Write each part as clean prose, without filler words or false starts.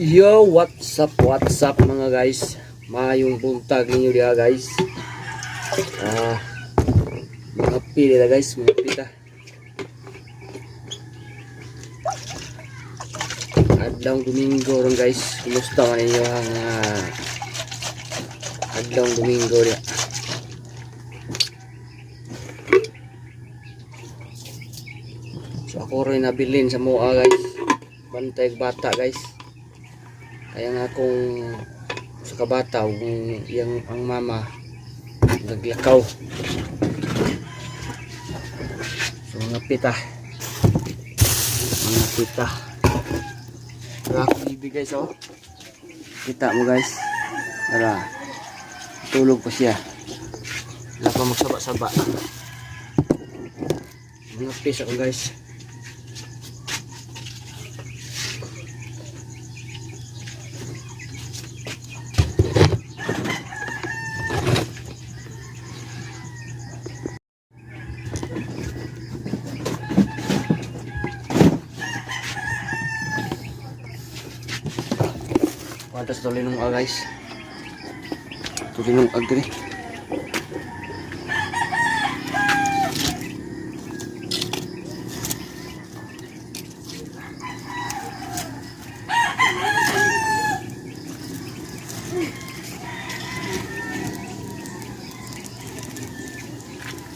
Yo, what's up mga guys? Mayong buntag ninyo diha, guys. Ah, mga pili na, guys, mga pita. Adlaw Domingo ron, guys. Kumusta man ninyo ang adlaw Domingo diha? So ako rin nabilin sa mua, guys. Bantay bata, guys. Kaya nga kung sa kabata ug iyang ang mama naglakaw. So mga pita. Mga pita. Wala akong bibi, guys, oh. Kita mo, guys. Tara. Tulog pa siya. Wala pa magsaba-saba. Mga pisa ko, guys. Kwantas tuloy nung guys. Tuloy nung agri.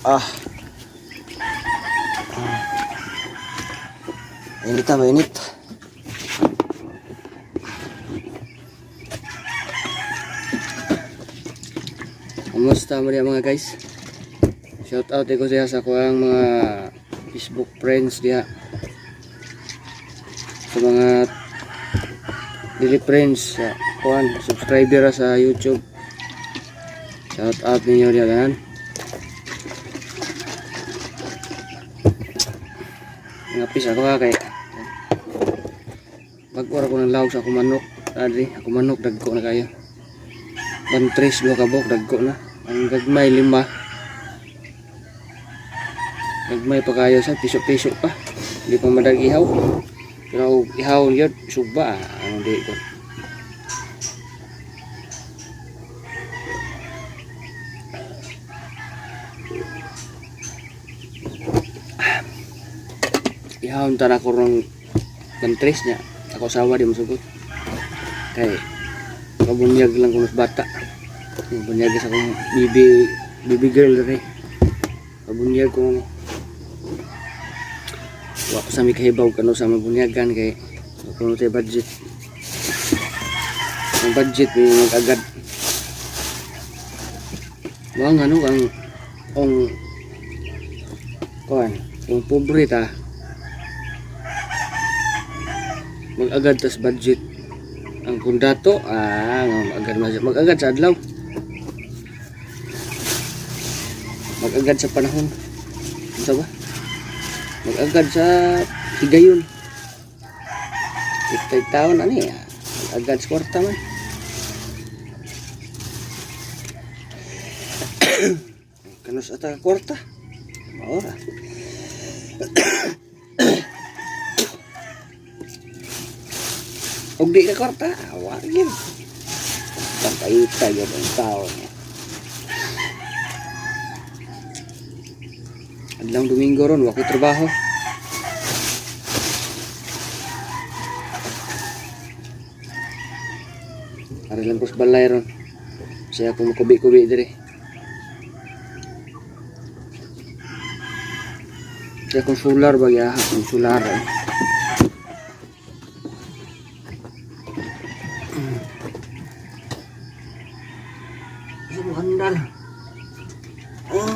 Ah. Ah. Init na, mainit. Kumusta mo diha, mga guys? Shout out ko siya sa kuang mga Facebook friends diha. Sa mga dili friends sa kuan subscriber sa YouTube. Shout out ninyo diha ganan. Mga pis ako ha kay bag-ora ko ng lahog sa akong manok. Adri, ako manok dagko na kayo. Bantres duha ka buok dagko na. Ang gagmay lima. Gagmay pa kayo sa piso-piso pa. Hindi pa madag ihaw. Pero ihaw yun, suba. Ano di ko. Ihaw ta na ko rong bantres niya. Ako asawa di mosugot. Kay kabunyag lang ko mas bata. Bunyag sa akong baby baby girl rin. Kabunyag ko ni. Wa pa sa mi kahibaw kano sa mabunyagan kay kuno tay budget. Ang budget may mag-agad. Mao ang ano ang ong kuan, kung pobre ta mag-agad tas budget. Ang kung dato, mag-agad mag-agad sa adlaw. Mag-agad sa panahon. Unsa ba? Mag-agad sa higayon. Itay taon ani, mag-agad sa kwarta man. Kanus ata kwarta. Maora. Og di ka kwarta, wa gyud. Pagkaita gyud ang tao niya. Adlaw Domingo ron, wa ko'y trabaho. Ari lang ko sa balay ron. Siya ako makubi-kubi diri. Siya akong solar ba ya? Akong solar eh. Isa mo handal. Oh.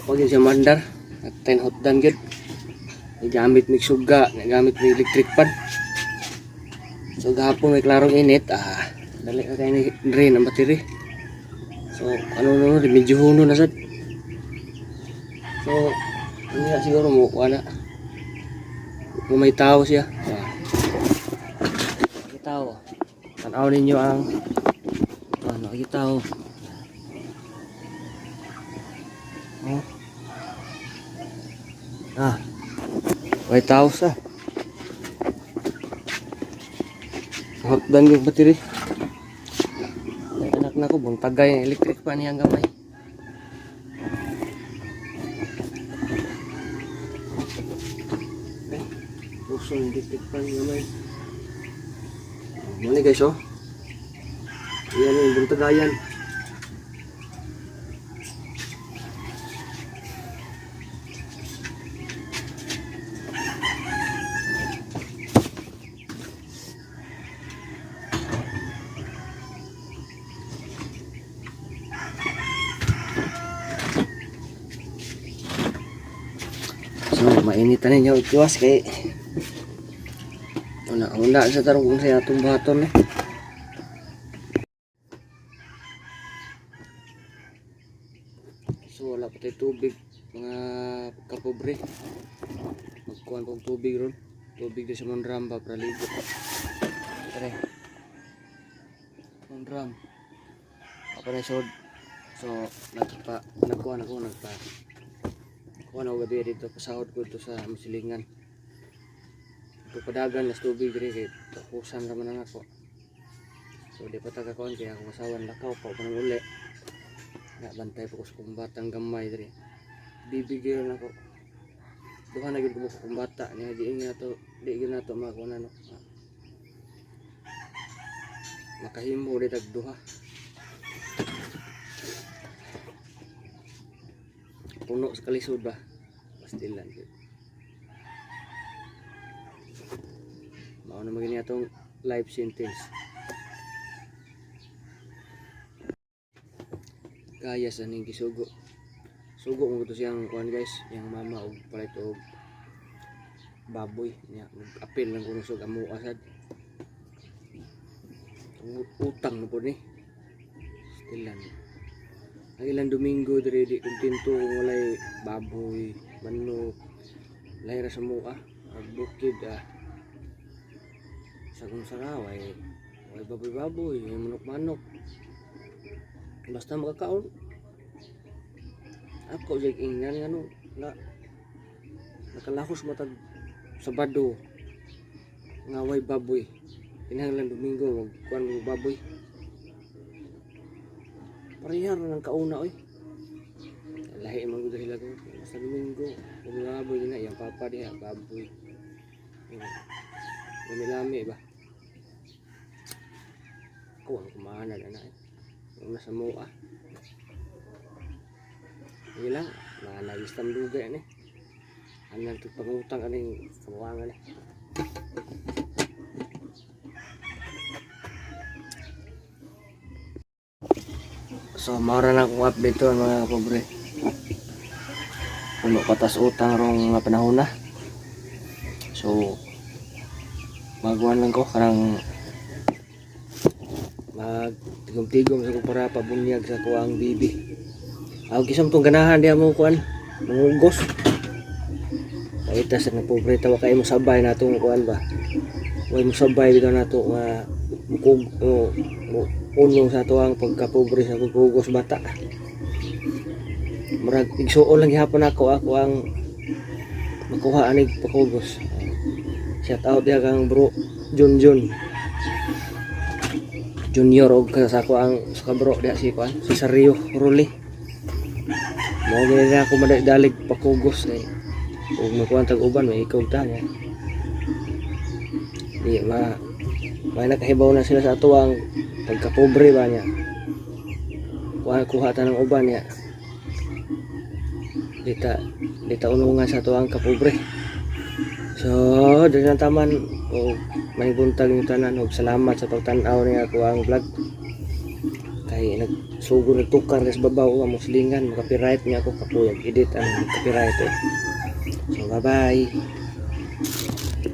Pag siya mandar at ten hot dan gyud. Gamit mig suga, gamit mig electric pan. So gahapon may klarong init, dali ka kay ni drain ang battery. So ano no, medyo huno na sad. So niya siguro mo kuha na. Kung may tao siya. May tao. Tanaw ninyo ang nakita oh. Oh. May tao sa. Hotdan yung battery. May anak na ko, buntagay ang electric pa niyang gamay. Eh, puso ang electric pa niyang gamay. Muna guys oh. Yan yung buntagayan. So, mainitan ninyo ikiwas kay una sa tarong kung sa atong buhaton eh. So wala pa tayo tubig mga kapobre. Magkuhan pong tubig ron. Tubig din sa Monram ba para ligo. Tara. Monram. Ako na sod. So nagpa nagkuhan ako nagpa. Kuhan ako gabi dito pasahod ko dito sa Masilingan. Pagpadagan las tubig diri kay tapusan ra man ang ako. So di pa taga kuan kaya akong asawa lakaw pa pa uli. Nga bantay pa ko sa kong batang gamay diri. Bibigyan ako. Duha na gyud ko kong bata niya di nga to di gyud nato makuha no. Makahimo di tag duha. Puno sa kalisod ba? Pastilan gyud. Mao na magini atong life sentence. Kaya sa ning gisugo. Sugo mo to siyang kuan guys, yang mama og palit og baboy niya, mag-apil lang kuno sug amo asad. Utang na po ni. Stilan. Ang ilang Domingo diri di kontento kung walay baboy, manok, lahi ra sa mua, ag bukid sa kung saraway, way baboy-baboy, way manok-manok. Basta makakaon. Ako jag ingnan nga no, na nakalahos matag Sabado nga way baboy. Kinahanglan Domingo magkuan mo baboy. Parehar na ng kauna oy. Lahi man gud sila ko. Basta Domingo, kung baboy na iyang papa diha baboy. Lami-lami ba? Ako ang kumana na eh. Yung nasa mua. Sige lang, managis tam dugay ani. Anan to pangutang aning kabuangan eh. So, maura na akong update to mga pobre. Puno patas utang rong mga panahon na. So, magawan lang ko karang magtigom-tigom sa ko para pabunyag sa kuang bibi. Ako kisam tong ganahan diha mo kuan, mangugos. Pakita sa nga pobre tawa kay mo sabay na atong kuan ba. Way mo sabay bitaw nato nga mukug o mo unong sa ato ang pagkapobre sa pagkugos bata. Murag igsuon lang gihapon ako ako ang makuha anig pakugos. Shout out diha kang bro Jun Jun Junior og sa ako ang sa bro diha si kuan si Sario Ruli. Mao gani na ako madalig pakugos kay ug makuha tag uban may ikaw ta niya. Di ma may nakahibaw na sila sa ato ang pagkapobre ba niya. Kuha kuha ta ng uban niya. Dita unungan sa ato ang kapobre. So, dili na taman og may buntag yung tanan og salamat sa pagtan-aw niya ako ang vlog. Kay nag Sugod nagtukar sa babaw among silingan, maka-copyright nga ako, kapuyag edit ang copyright eh. So bye bye.